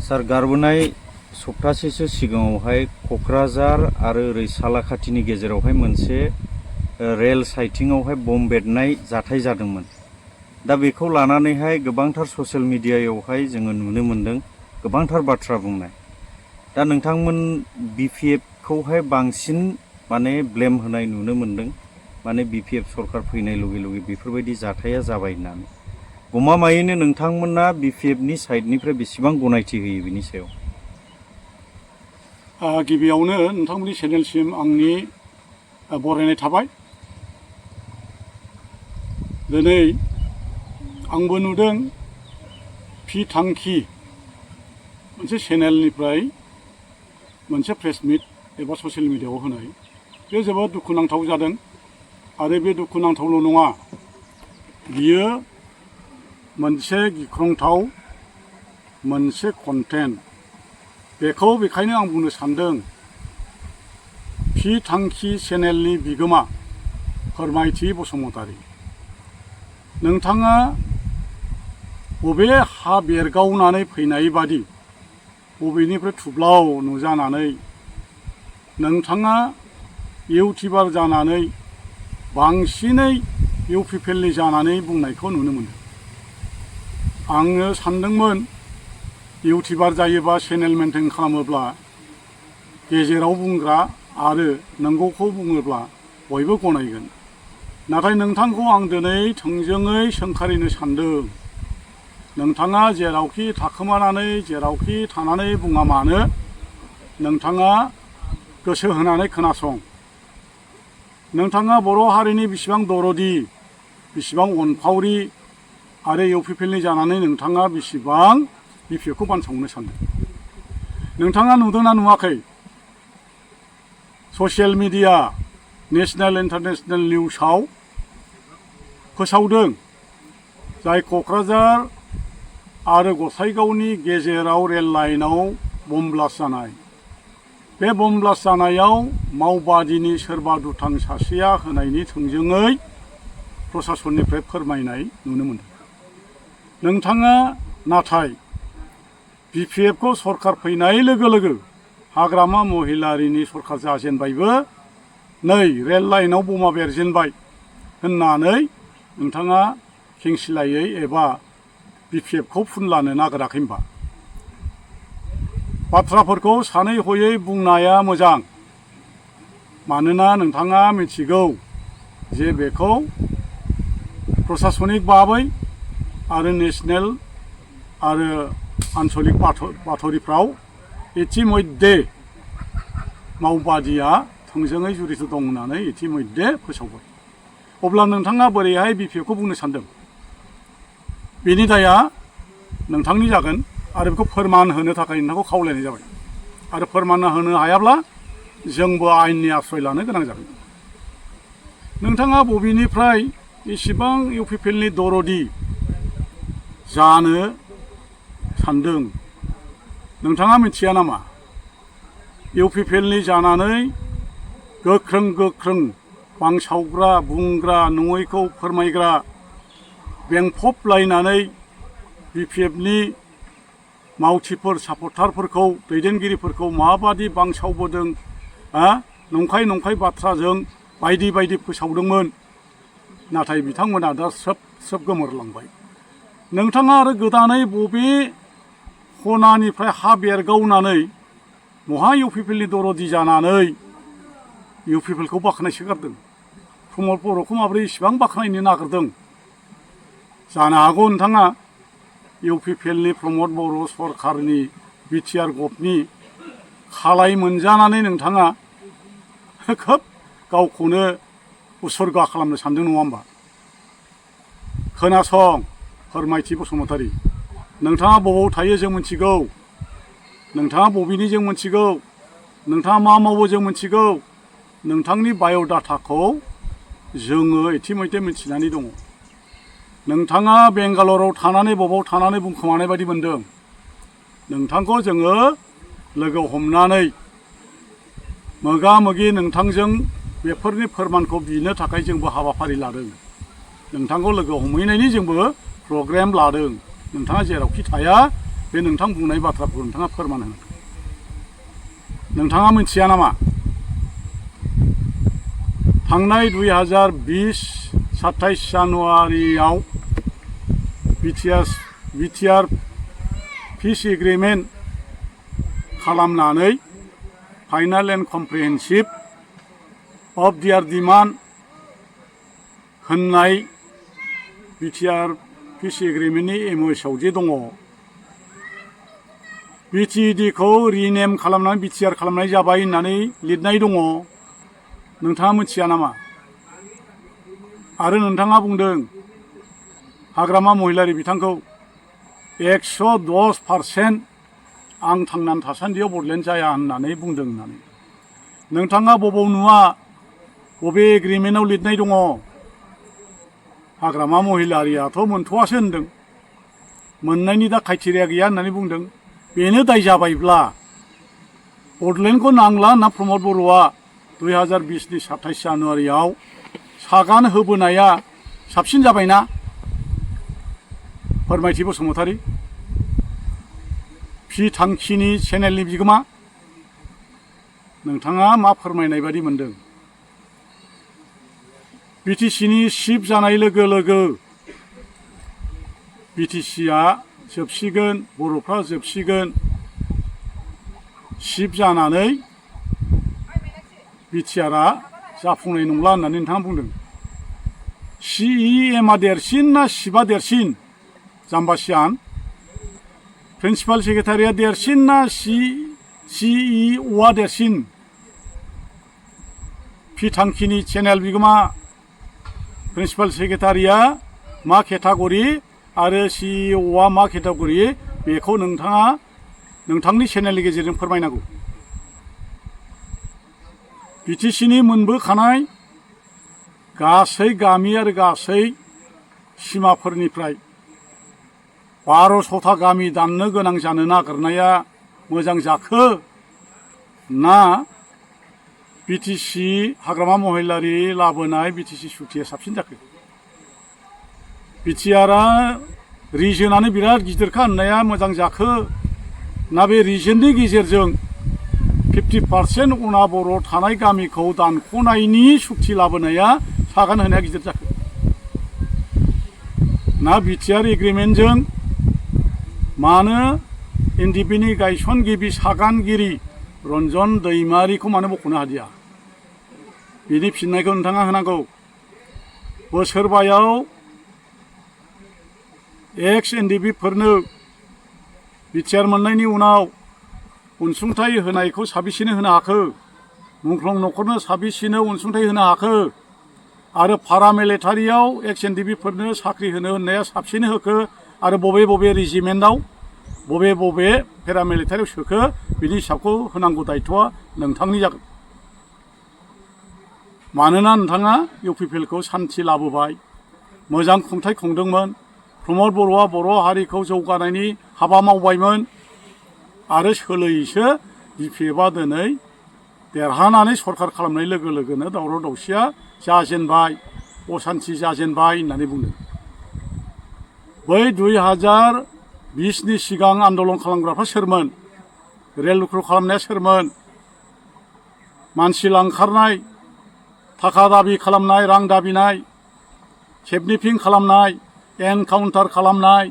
सार गारबोनाय सप्तासेसो सिगाङावहाय क'क्राझार आरो ओरै सालाखाथिनि गेजेरावहाय मोनसे रेल साइटिंआवहाय बम बेरनाय जाथाय जादोंमोन। दा बेखौ लानानैहाय गोबांथार ससियेल मिडियायावहाय जोङो नुनो मोन्दों गोबांथार बाथ्रा बुंनाय। दा नोंथांमोन BPF-खौहाय बांसिन माने ब्लेम होनाय नुनो मोन्दों, माने BPF सरकार फैनाय लगे लगे बेफोरबायदि जाथाया जाबाय होननानै। गमामायैनो नोंथांमोना BPF-नि साइडनिफ्राय बेसेबां गनायथि होयो बिनि सायाव? गिबियावनो नोंथांमोननि चेनेलसिम आंनि बरायनाय थाबाय। दिनै आंबो नुदों फि थांखि मोनसे चेनेलनिफ्राय मोनसे प्रेस मिट एबा ससियेल मिडियायाव होनाय, बे जोबोद दुखुनांथाव जादों। आरो बे दुखुनांथावल' नङा, बियो मोनसे गिख्रंथाव मोनसे कन्टेन्ट। बेखौ बेखायनो आं बुंनो सानदों, फि थांखि चेनेलनि बिगोमा फोरमायथि बसुमतारी, नोंथाङा बबे हा बेरगावनानै फैनाय बादि बबेनिफ्राय थुब्लाव नुजानानै नोंथाङा इउटिउबार जानानै बांसिनै इउपिपिएलनि जानानै बुंनायखौ नुनो मोनो। आङो सानदोंमोन इउटिउबार जायोबा चेनेल मेनटेन खालामोब्ला गेजेराव बुंग्रा आरो नंगौखौ बुङोब्ला बयबो गनायगोन। नाथाय नोंथांखौ आं दिनै थोंजोङै सोंखारिनो सानदों, नोंथाङा जेरावखि थाखोमानानै जेरावखि थानानै बुङा मानो, नोंथाङा गोसो होनानै खोनासं। नोंथाङा बर' हारिनि बिसिबां दरदि, बिसिबां अनफावरि आरो इउपिपिएलनि जानानै नोंथाङा बिसिबां BPF-खौ बानसावनो सानदों। नोंथाङा नुदोंना नुवाखै, ससियेल मिडिया नेसनेल इन्टारनेसनेल निउसाव फोसावदों, जाय क'क्राझार आरो गसाइगावनि गेजेराव रेल लाइनाव बम ब्लास्ट जानाय। बे बम ब्लास्ट जानायाव मावबादिनि सोरबा दुथां सासेया होनायनि थोंजोङै प्रसासननिफ्राय फोरमायनाय नुनो मोनदों। नोंथाङा नाथाय BPF-खौ सरकार फैनाय लोगो लोगो हाग्रामा महिलारिनि सरकार जाजेनबायबो, नै रेल लाइनाव बमा बेरजेनबाय होननानै नोंथाङा खेंसिलायै एबा BPF-खौ फुनलानो नागिराखै होनबा? बाथ्राफोरखौ सानै हयै बुंनाया मोजां, मानोना नोंथाङा मिथिगौ जे बेखौ प्रसासनिक भाबै आरो नेसनेल आरो आन्चलिक बाथरिफ्राव इतिमध्य मावबादिया थोंजोङै जुरित दं होननानै इतिमध्य फोसावबाय। अब्ला नोंथाङा बोरैहाय BPF-खौ बुंनो सानदों? बेनि दाया नोंथांनि जागोन आरो बेखौ फोरमान होनो थाखाय नोंथांखौ खावलायनाय जाबाय। आरो फोरमान होनो हायाब्ला जोंबो आयेननि आश्रय लानो गोनां जागोन। नोंथाङा बबेनिफ्राय इसिबां इउपिपिएलनि दरदि जानो सानदों? नोंथाङा मिथिया नामा, इउपिपिएलनि जानानै गोख्रों गोख्रों बांसावग्रा, बुंग्रा, नङैखौ फोरमायग्रा, बेंफबलायनानै BPF-नि मावथिफोर सापर्टारफोरखौ, दैदेनगिरिफोरखौ माबादि बांसावबोदों, नंखाय नंखाय बाथ्राजों बायदि बायदि फोसावदोंमोन। नाथाय बिथांमोना दा स्रोब स्रोब गोमोरलांबाय। नोंथाङा आरो गोदानै बबे खनानिफ्राय हा बेरगावनानै महा इउपिपिएलनि दरदि जानानै इउपिपिएलखौ बाख्नायसोगारदों? प्रमद बर'खौ माबोरै इसिबां बाख्नायनो नागिरदों? जानो हागौ नोंथाङा इउपिपिएलनि प्रमद बर' सरकारनि बिटिआर गभनि खालाय मोनजानानै नोंथाङा खोब गावखौनो उसुर्गा खालामनो सानदों, नङा होमबा? खोनासं फोरमायथि बसुमतारी, नोंथाङा बबाव थायो जों मिथिगौ, नोंथाङा बबेनि जों मिथिगौ, नोंथाङा मा मावो जों मिथिगौ। नोंथांनि बाय'डाटाखौ जोङो इतिमध्य मिथिनानै दङ। नोंथाङा बेंगालराव थानानै बबाव थानानै बुंखोमानाय बायदि मोनदों। नोंथांखौ जोङो लोगो हमनानै मोगा मोगि नोंथांजों बेफोरनि फोरमानखौ बिनो थाखाय जोंबो हाबाफारि लादों। नोंथांखौ लोगो हमहैनायनि जोंबो प्रग्राम लादों। नोंथाङा जेरावखि थाया बे नोंथां बुंनाय बाथ्राखौ नोंथाङा फोरमान होनांगोन। नोंथाङा मिथिया नामा थांनाय 2020 27 जानुवारियाव बिटिआर पिस एग्रिमेन्ट खालामनानै फाइनाल एन्ड कमप्रिहेन्सिभ अफ दियार डिमान्ड होननाय बिटिआर पिस एग्रिमेन्टनि एमओएसआव जे दङ बिटिइडिखौ रिनेम खालामनानै बिटिआर खालामनाय जाबाय होननानै लिरनाय दङ। नोंथाङा मिथिया नामा? आरो नोंथाङा बुंदों हाग्रामा महिलारि बिथांखौ 110% आं थांनानै थासान्दियाव बड'लेण्ड जाया होननानै बुंदों होननानै। नोंथाङा बबाव नुवा बबे एग्रिमेन्टआव लिरनाय दङ हाग्रामा महिलारियाथ' मोनथ'वासो होनदों, मोननायनि दा क्राइटेरिया गैया होननानै बुंदों। बेनो दाय जाबायब्ला बड'लेण्डखौ नांला होनना प्रमद बर'आ 2020 27 जानुवारियाव सागान होबोनाया साबसिन जाबायना? फोरमायथि बसुमतारी पि थांखिनि चेनेलनि बिगोमा, नोंथाङा मा फोरमायनाय बादि मोनदों? बिटिसिनि चिफ जानाय लोगो लोगो बिटिसिआ जोबसिगोन, बर'फ्रा जोबसिगोन, चिफ जानानै बिटिआरआ जाफुंनाय नंला होननानै नोंथाङा बुंदों। सिइएमआ देरसिन ना चिफआ देरसिन? जाम्बासियान प्रिन्सिपाल सेक्रेटारिया देरसिन ना सिइअआ देरसिन? पि थांखिनि चेनेल बिगोमा प्रिन्सिपाल सेक्रेटारिया मा केटागरि आरो सिइअआ मा केटागरि बेखौ नोंथाङा नोंथांनि चेनेलनि गेजेरजों फोरमायनांगौ। बिटिसिनि मोनबोखानाय गासै गामि आरो गासै सिमाफोरनिफ्राय 1200था गामि दाननो गोनां जानो नागिरनाया मोजां जाखो ना बिटिसि हाग्रामा महिलारि लाबोनाय बिटिसि सुक्तिया साबसिन जाखो? बिटिआरआ रिजोनानो बिराद गिदिरखा होननाया मोजां जाखो ना बे रिजोननि गेजेरजों 50% उना बर' थानाय गामिखौ दानख'नायनि सुक्ति लाबोनाया सागान होनाया गिदिर जाखो? ना बिटिआर एग्रिमेन्टजों मानो एनडिपिनि गायसनगिरि सागानगिरि रन्जन दैमारिखौ मानो बख'नो हादिया? बिनि फिननायखौ नोंथाङा होनांगौ। बोसोरबायाव एक्स एनडिपिफोरनो बिटिआर मोननायनि उनाव अनसुंथाइ होनायखौ साबेसेनो होनो हाखो? मुंख्लं न'खरनो साबेसेनो अनसुंथाइ होनो हाखो? आरो पारामिलिटारियाव एक्स एनडिपिफोरनो साख्रि होनो होननाया साबेसेनो होखो? आरो बबे बबे रेजिमेन्टआव बबे बबे पेरामिलिटारियाव सोखो? बिनि हिसाबखौ होनांगौ दायथ'आ नोंथांनि जागोन। मानोना नोंथाङा इउपिपिएलखौ सान्थि लाबोबाय, मोजां खुंथाय खुंदोंमोन, प्रमद बर'आ बर' हारिखौ जौगानायनि हाबा मावबायमोन आरो सोलोयैसो बिपिएफआ दिनै देरहानानै सरखार खालामनाय लोगो लोगोनो दावराव दावसिया जाजेनबाय, असान्थि जाजेनबाय होननानै बुंदों। बै 2020नि सिगां आन्दलन खालामग्राफ्रा सोरमोन? रेल रुखु खालामनाया सोरमोन? मानसि लांखारनाय, थाखा दाबि खालामनाय, रां दाबिनाय, किडनेपिं खालामनाय, एनकाउन्टार खालामनाय,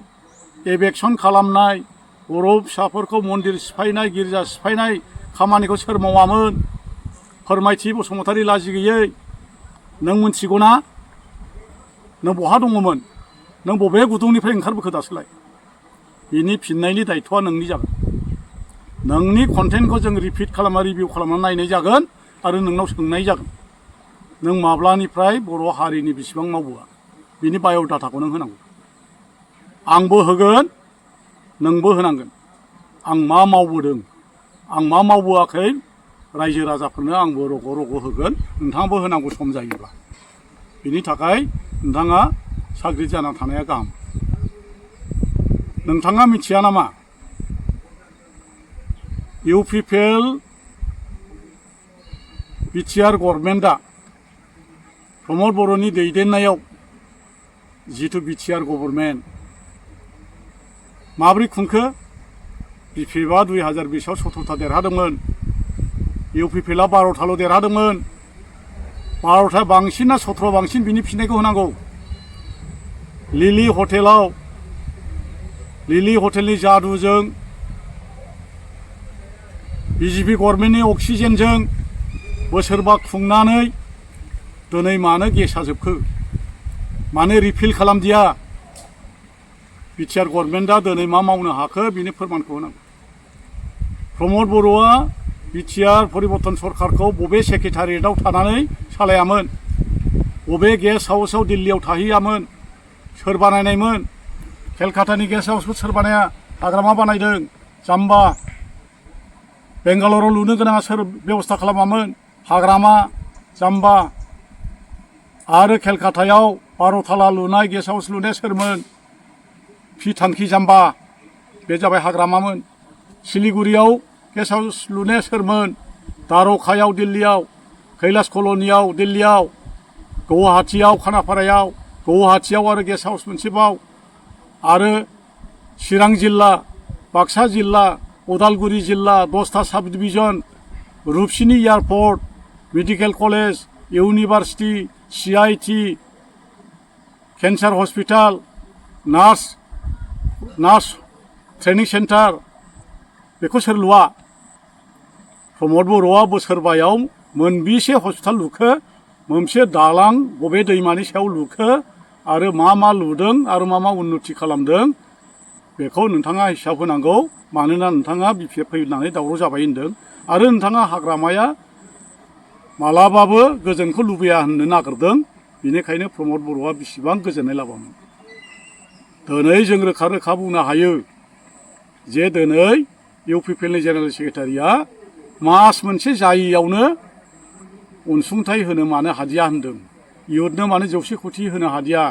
एबेक्सन खालामनाय, बर' फिसाफोरखौ मन्दिर सिफायनाय, गिर्जा सिफायनाय खामानिखौ सोर मावामोन? फोरमायथि बसुमतारी लाजि गैयै, नों मिथिगौ ना? नों बहा दङमोन? नों बबे गुदुंनिफ्राय ओंखारबोखो दासोलाय? बिनि फिननायनि दायथ'आ नोंनि जागोन। नोंनि कन्टेन्टखौ जों रिपिट खालामना रिभिउ खालामनानै नायनाय जागोन आरो नोंनाव सोंनाय जागोन। नों माब्लानिफ्राय बर' हारिनि बेसेबां मावबोआ बिनि बाय'डाटाखौ नों होनांगौ। आंबो होगोन, नोंबो होनांगोन। आं मा मावबोदों, आं मा मावबोआखै रायजो राजाफोरनो आंबो रग' रग' होगोन, नोंथाङाबो होनांगौ सम जायोब्ला। बिनि थाखाय नोंथाङा साग्रिद जाना थानाया गाहाम। नोंथाङा मिथिया नामा इउपिपिएल बिटिआर गभर्नमेन्टआ प्रमद बर'नि दैदेननायाव जिथु बिटिआर गभर्नमेन्ट माबोरै खुंखो? बिपिएफआ 2020आव 17था देरहादोंमोन इउपिपिएलआ 12थाल' देरहादोंमोन 12था बांसिन ना 17 बांसिन बिनि फिननायखौ होनांगौ लिलि हटेलनि जादुजों बिजेपि गभर्नमेन्टनि अक्सिजेनजों बोसोरबा खुंनानै दिनै मानो गेसा जोबखो मानो रिफिल खालामदिया बिटिआर गभर्नमेन्टआ दिनै मा मावनो हाखो बिनि फोरमानखौ होनांगौ प्रमद बर'आ बिटिआर परिबर्तन सरकारखौ बबे सेक्रेटारियेटआव थानानै सालायामोन बबे गेस्ट हाउसआव दिल्लीयाव थाहैयामोन सोर बानायनायमोन केलकातानि गेस्ट हाउसखौ सोर बानाया हाग्रामा बानायदों जाम्बा बेंगालराव लुनो गोनाङा सोर बेबस्था खालामामोन हाग्रामा जाम्बा आरो केलकातायाव 12 थाला लुनाय गेस्ट हाउस लुनाया सोरमोन फि थांखि जाम्बा बे जाबाय हाग्रामामोन सिलिगुरियाव गेस्ट हाउस लुनाया सोरमोन दार'खायाव दिल्लीयाव कैलाश कल'नियाव दिल्लीयाव गुवाहाटीयाव खानापारायाव गुवाहाटीयाव आरो गेस्ट हाउस मोनसेबाव आरो चिरां जिल्ला बाक्सा जिल्ला उदालगुरि जिल्ला 10था साब डिभिजन रुपसिनि airport medical college university CIT cancer hospital nurse training centre बेखौ सोर लुआ प्रमद बर'आ बोसोरबायाव मोनबेसे हस्पिटाल लुखो मोनसे दालां बबे दैमानि सायाव लुखो आरो मा लुदों आरो मा उन्नति खालामदों बेखौ नोंथाङा हिसाब होनांगौ मानोना नोंथाङा बिपिएफ फैनानै दावराव जाबाय होनदों आरो नोंथाङा हाग्रामाया मालाबाबो गोजोनखौ लुबैया होननो नागिरदों बेनिखायनो प्रमद बर'आ बेसेबां गोजोननाय लाबामोन दिनै जों रोखा बुंनो हायो जे दिनै इउपिपिएलनि जेनेरेल सेक्रेटारिया मास मोनसे जायैयावनो अनसुंथाइ होनो मानो हादिया होनदों इयुथनो मानो 100 कोटि होनो हादिया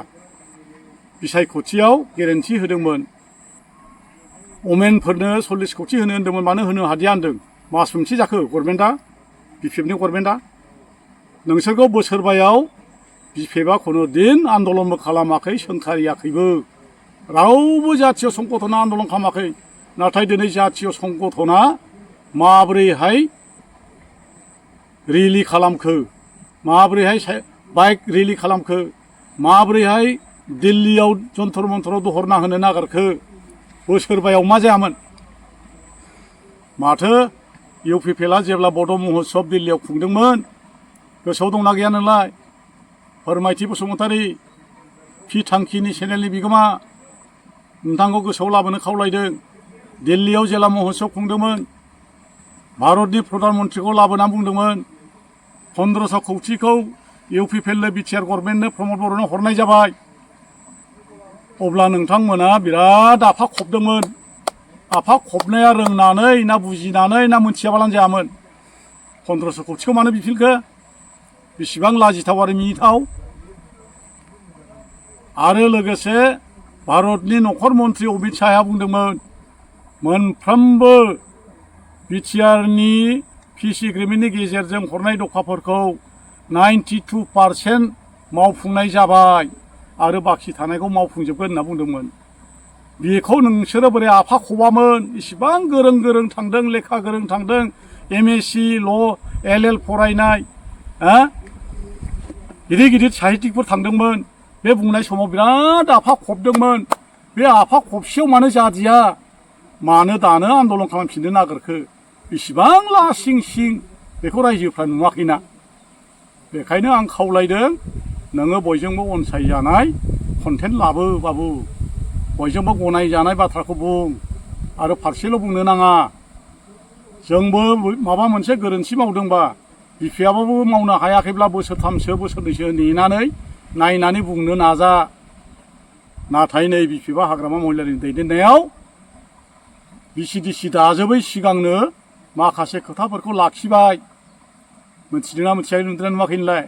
बिसायख'थियाव गेरेन्टि होदोंमोन अमेनफोरनो 40 कोटि होनो होन्दोंमोन मानो होनो हादिया होनदों मास मोनसे जाखो गभर्नमेन्टआ बिपिएफनि गभर्नमेन्टआ नोंसोरखौ बोसोरबायाव बिपिएफआ खुनु दिन आन्दलनबो खालामाखै सोंखारियाखैबो रावबो जातीय संगठना आन्दलन खालामाखै नाथाय दिनै जातीय संगठना माबोरैहाय रेलि खालामखो माबोरैहाय बाइक रेलि खालामखो माबोरैहाय दिल्लीयाव जन्तर मन्तराव दहरना होनो नागिरखो बोसोरबायाव मा जायामोन माथो इउपिपिएलआ जेब्ला बड' महोत्सब दिल्लीयाव खुंदोंमोन गोसोआव दंना गैया नोंलाय फोरमायथि बसुमतारी फि थांखिनि चेनेलनि बिगोमा नोंथांखौ गोसोआव लाबोनो खावलायदों दिल्लीयाव जेला महोत्सब खुंदोंमोन भारतनि प्रधान मन्त्रीखौ लाबोना बुंदोंमोन 1500 कौटिखौ इउपिपिएलनो बिटिआर गभर्नमेन्टनो प्रमद बर'नो हरनाय जाबाय अब्ला नोंथांमोना बिराद आफा खबदोंमोन आफा खबनाया रोंनानै ना बुजिनानै ना मोनथियाबालानो जायामोन 1500 कौटिखौ मानो बिफिनखो बेसेबां लाजिथाव आरो मिनिथाव आरो लोगोसे भारतनि नखर मन्त्रि अमित शाहआ बुंदोंमोन मोनफ्रोमबो बिटिआरनि पिस एग्रिमेन्टनि गेजेरजों हरनाय दफाफोरखौ 92% मावफुंनाय जाबाय आरो बाखि थानायखौ मावफुंजोबगोन होनना बुंदोंमोन बेखौ नोंसोरो बोरै आफा खबामोन इसिबां गोरों थांदों लेखा गोरों थांदों MSc ल' LL फरायनाय गिदिर साहित्यिकफोर थांदोंमोन बे बुंनाय समाव बिराद आफा खबदोंमोन बे आफा खबसेयाव मानो जादिया मानो दानो आन्दलन खालामफिननो नागिरखो बेसेबां लासिं सिं बेखौ रायजोफ्रा नुवाखैना बेखायनो आं खावलायदों नोङो बयजोंबो अनसायजानाय कन्टेन्ट लाबो बाबु बयजोंबो गनायजानाय बाथ्राखौ बुं आरो फारसेल' बुंनो नाङा जोंबो माबा मोनसे गोरोन्थि मावदोंबा बिपिएफआबो मावनो हायाखैब्ला बोसोरथामसो बोसोरनैसो नेनानै नायनानै बुंनो नाजा नाथाय नै बिपिएफआ हाग्रामा महिलारिनि दैदेननायाव VCDC दाजोबै सिगांनो माखासे खोथाफोरखौ लाखिबाय मिथिदोंना मिथियाखै नुदोंना नुवाखै नोंलाय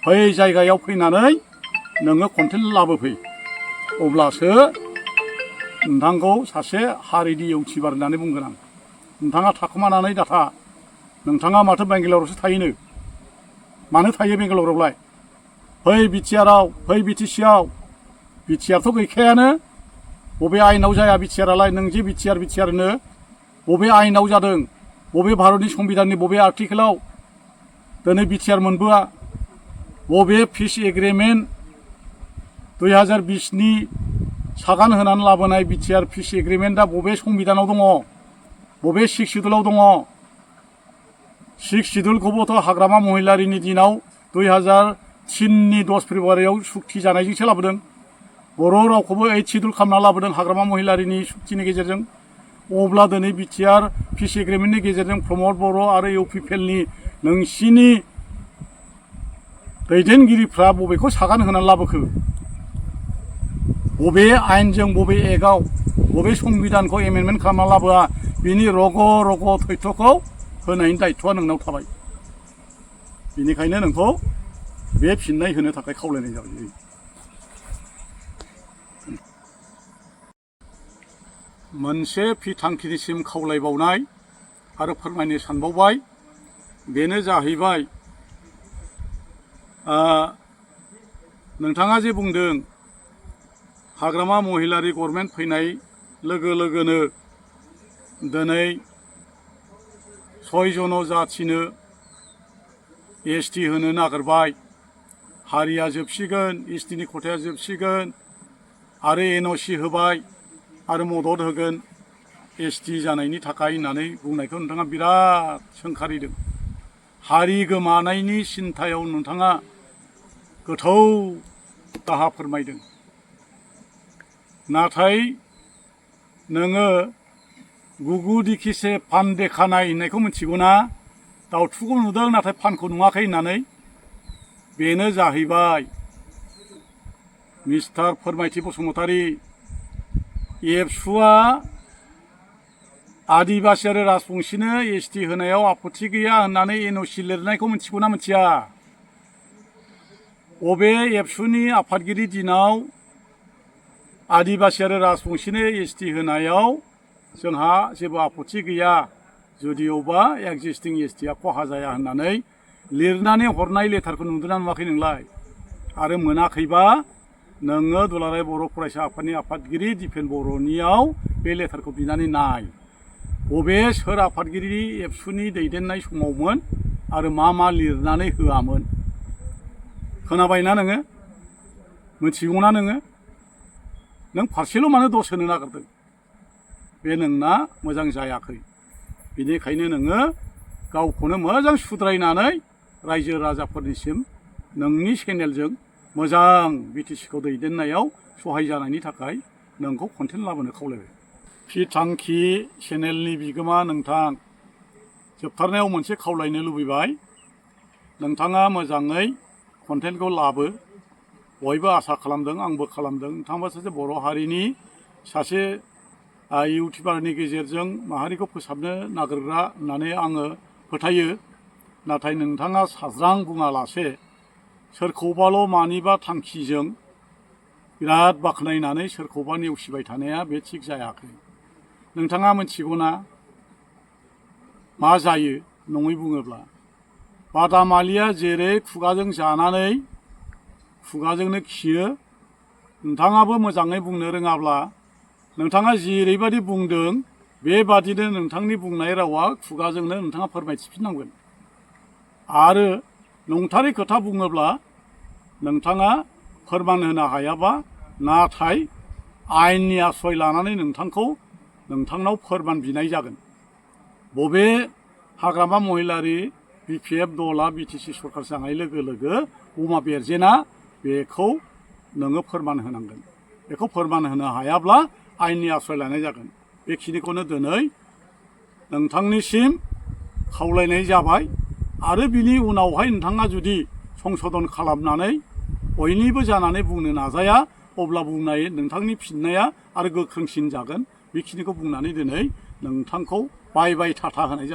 फै जायगायाव फैनानै नोङो कन्टेन्ट लाबोफै अब्लासो नोंथांखौ सासे हारिनि इउटिउबार होननानै बुंगोन आं नोंथाङा थाखोमानानै दाथा नोंथाङा माथो बेंगालरावसो थायोनो मानो थायो बेंगालरावलाय फै बिटिआरआव फै बिटिसिआव बिटिआरथ' गैखायानो बबे आइनाव जाया बिटिआरआलाय नों जे बिटिआर होनो बबे आयेनाव जादों, बबे भारतनि संबिधाननि बबे आर्टिकेलाव दिनै बिटिआर मोनबोआ, बबे पिस एग्रिमेन्ट 2020नि सागान होनानै लाबोनाय बिटिआर पिस एग्रिमेन्टआ बबे संबिधानाव दङ, बबे 6 सिडुलाव दङ। 6 सिडुलखौबोथ' हाग्रामा महिलारिनि दिनाव 2003नि 10 फेब्रुवारियाव सुक्ति जानायजोंसो लाबोदों। बर' रावखौबो 8 सिडुल खालामना लाबोदों हाग्रामा महिलारिनि सुक्तिनि गेजेरजों। अब्ला दिनै बिटिआर पिस एग्रिमेन्टनि गेजेरजों प्रमद बर' आरो इउपिपिएलनि नोंसिनि दैदेनगिरिफ्रा बबेखौ सागान होनानै लाबोखो? बबे आयेनजों, बबे एक्टआव, बबे संबिधानखौ एमेन्डमेन्ट खालामना लाबोआ? बिनि रग' रग' तथ्यखौ होनायनि दायित्वआ नोंनाव थाबाय। बेनिखायनो नोंखौ बे फिननाय होनो थाखाय खावलायनाय जाबाय। मोनसे थांखिनिसिम खावलायबावनाय आरो फोरमायनो सानबावबाय, बेनो जाहैबाय नोंथाङा जे बुंदों हाग्रामा महिलारि गभर्नमेन्ट फैनाय लोगो लोगोनो दिनै 6 जनजातिनो एसटि होनो नागिरबाय, हारिया जोबसिगोन, एसटिनि खथाया जोबसिगोन आरो एनअसि होबाय आरो मदद होगोन एसटि जानायनि थाखाय होननानै बुंनायखौ नोंथाङा बिराद सोंखारिदों। हारि गोमानायनि सिन्थायाव नोंथाङा गोथौ दाहा फोरमायदों। नाथाय नोङो गुगु दिखिसे फान देखानाय होननायखौ मिथिगौ ना? दाउथुखौ नुदों नाथाय फानखौ नुवाखै होननानै। बेनो जाहैबाय मिस्टार फोरमायथि बसुमतारी, एबसुआ आदिबासि आरो राजबंसिनो एसटि होनायाव आपत्ति गैया होननानै एनअसि लिरनायखौ मिथिगौ ना मिथिया? बबे एबसुनि आफादगिरि दिनाव आदिबासि आरो राजबंसिनो एसटि होनायाव जोंहा जेबो आपत्ति गैया, जुदिअबा एक्जिस्टिं एसटिआ खहा जाया होननानै लिरनानै हरनाय लेटारखौ नुदोंना नुवाखै नोंलाय? आरो मोनाखैबा नोङो दुलाराय बर' फरायसा आफादनि आफादगिरि दिपेन बर'नियाव बे लेटारखौ बिनानै नाय। बबे सोर आफादगिरि एबसुनि दैदेननाय समावमोन आरो मा लिरनानै होआमोन? खोनाबायना नोङो? मिथिगौना नोङो? नों फारसेल' मानो दस होनो नागिरदों? बे नोंना मोजां जायाखै। बेनिखायनो नोङो गावखौनो मोजां सुद्रायनानै रायजो राजाफोरनिसिम नोंनि चेनेलजों मोजां बिटिसिखौ दैदेननायाव सहाय जानायनि थाखाय नोंखौ कन्टेन्ट लाबोनो खावलायबाय। थांखि चेनेलनि बिगोमा नोंथां, जोबथारनायाव मोनसे खावलायनो लुबैबाय, नोंथाङा मोजाङै कन्टेन्टखौ लाबो। बयबो आसा खालामदों, आंबो खालामदों। नोंथाङा सासे बर' हारिनि सासे इउटिउबारनि गेजेरजों माहारिखौ फोसाबनो नागिरग्रा होननानै आङो फोथायो। नाथाय नोंथाङा साज्रां बुङालासे सोरखौबाल' मानिबा थांखिजों बिराद बाख्नायनानै सोरखौबा नेवसिबाय थानाया बे थिग जायाखै। नोंथाङा मिथिगौना मा जायो नङै बुङोब्ला? बादामालिया जेरै खुगाजों जानानै खुगाजोंनो खियो, नोंथाङाबो मोजाङै बुंनो रोङाब्ला नोंथाङा जेरैबायदि बुंदों बेबादिनो नोंथांनि बुंनाय रावा खुगाजोंनो नोंथाङा फोरमायथिफिननांगोन। आरो नंथारै खोथा बुङोब्ला नोंथाङा फोरमान होनो हायाबा नाथाय आयेननि आश्रय लानानै नोंथांनाव फोरमान बिनाय जागोन। बबे हाग्रामा महिलारि बिपिएफ दला बिटिसि सरकार जानाय लोगो लोगो बमा बेरजेना बेखौ नोङो फोरमान होनांगोन। बेखौ फोरमान होनो हायाब्ला आयेननि आश्रय लानाय जागोन। बेखिनिखौनो दिनै नोंथांनिसिम खावलायनाय जाबाय। आरो बिनि उनावहाय नोंथाङा जुदि संशोधन खालामनानै बयनिबो जानानै बुंनो नाजाया, अब्ला बुंनाय नोंथांनि फिननाया आरो गोख्रोंसिन जागोन। बेखिनिखौ बुंनानै दिनै नोंथांखौ बाय बाय टाटा होनाय जाबाय।